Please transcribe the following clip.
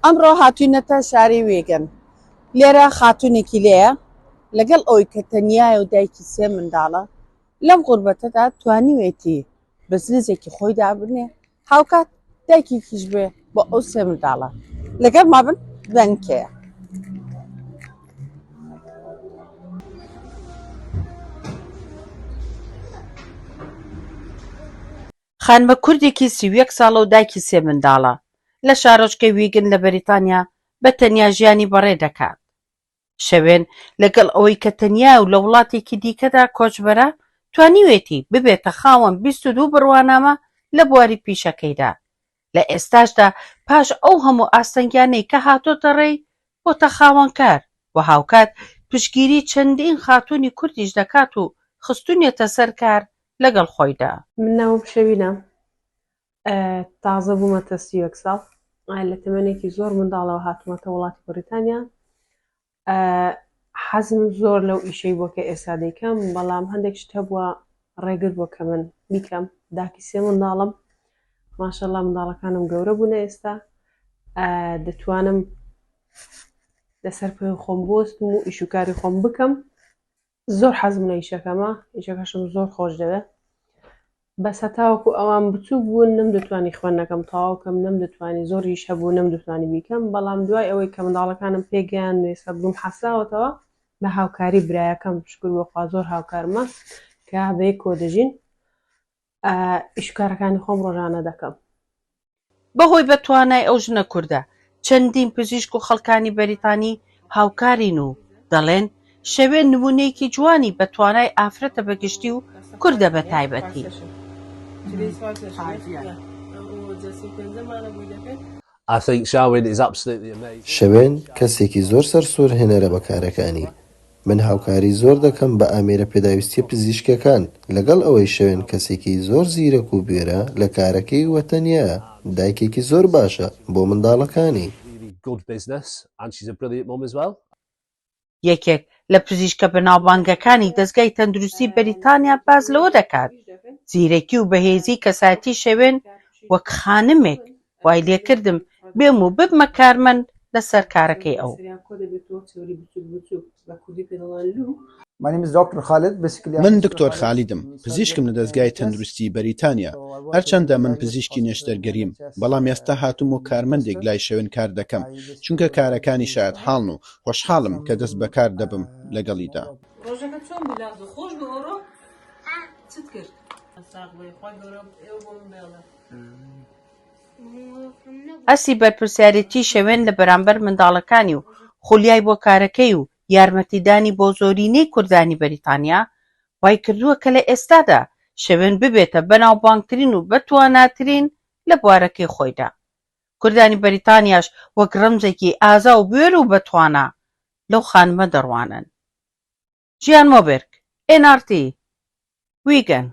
ئەمڕۆ هاتوینەتە شاری ویگن لێرە خاتونێکی لێیە لەگەڵ ئەوەی کە تەنیایە و دایکی سێ منداڵە لەم غوربەتەدا توانیوێتی بزنسێکی خۆی دابنێ هاوکات دایکێکیش بێ بۆ ئەو سێ منداڵە لەگەڵ مابن بزانین کێیە. خانمە کوردێکی 31 ساڵە و دایکی سێ منداڵە لە شارۆچکەی ویگن لە بەریتانیا بە تەنیا ژیانی بەڕێ دەکات. شەوێن لەگەڵ ئەوەی کە تەنیایە و لە وڵاتێکی دیکەدا کۆچبەرە، توانیوێتی ببێتە خاوەن 22 بڕوانامە لە بواری پیشەکەیدا. لە ئێستاشدا پاش ئەو هەموو ئاستەنگیانەی کە هاتۆتە ڕێی، بۆتە خاوەنکار و هاوکات پشتگیری چەندین خاتوونی کوردیش دەکات و خستوونیەتە سەر کار لەگەڵ خۆیدا. من ناوم شەوینە، تازە بوومەتە 31 ساڵ لە تەمەنێکی زۆر منداڵەوە هاتوومەتە وڵاتی بەریتانیا حەزم زۆر لەو ئیشەی بووە کە ئێستا دەیکەم بەڵام هەندێک شت هەبووە ڕێگر بووە کە من بیکەم داکی سێ منداڵم ماشەڵا منداڵەکانم گەورە بوونە ئێستا دەتوانم لەسەر پێی خۆم بوەستم و ئیش و کاری خۆم بکەم زۆر حەزم لە ئیشەکەمە ئیشەکەشم زۆر خۆش دەوێ بەس هەتاوەکو ئەوان بچووک بوون نەمدەتوانی خوێندنەکەم تەواو کەم نەمدەتوانی زۆر ئیش هەبوو نەمدەتوانی بیکەم بەڵام دوای ئەوەی کە منداڵەکانم پێگەیان و ئێستا دڵم حەساوەتەوە بە هاوکاری برایەکەم شکر بۆ خوا زۆر هاوکارمە کە بەیەکەوە دەژین ئیش و کارەکانی خۆم ڕۆژانە دەکەم. بەهۆی بە توانای ئەو ژنە کوردە، چەندین پزیشک و خەڵکانی بەریتانی هاوکارین و دەڵێن، شەوێن نموونەیەکی جوانی بە توانای ئافرەتە بە گشتی و کوردە بە تایبەتی. شەوێن کەسێکی زۆر سەرسوورهێنەرە بە کارەکانی، من هاوکاری زۆر دەکەم بە ئامێرە پێداویستیە پزیشکیەکان، لەگەڵ ئەوەی شەوێن کەسێکی زۆر زیرەک و بوێرە لە کارەکەی و تەنیایە، دایکێکی زۆر باشە بۆ منداڵەکانی. یەکێک لە پزیشکە بەناوبانگەکانی دەزگای تەندروستی بەریتانیا باس لەوە دەکات، زیرەکی و بەهێزی کەسایەتی شەوێن وەک خانمێک وای لێکردم بێم و ببمە کارمەند لەسەر کارەکەی ئەو. من دکتۆر خالیدم، پزیشکم لە دەزگای تەندروستی بەریتانیا. هەرچەندە من پزیشکی نەشتەرگەریم، بەڵام ئێستا هاتووم وەک کارمەندێک لای شەوێن کار دەکەم، چونکە کارەکانی شایەتحاڵن و خۆشحاڵم کە دەست بەکار دەبم لەگەڵیدا. هەستی بەرپرسیارێتی شەوێن لە بەرامبەر منداڵەکانی و خولیای بۆ کارەکەی و یارمەتیدانی بۆ زۆرینەی کوردانی بەریتانیا وای کردووە کە لە ئێستادا شەوێن ببێتە بەناوبانگترین و بەتواناترین لە بوارەکەی خۆیدا. کوردانی بەریتانیاش وەک ڕەمزێکی ئازا و بوێر و بەتوانا لەو خانمە دەڕوانن. ژیان مۆبێرگ، ئێن ئاڕ تی، ویگن.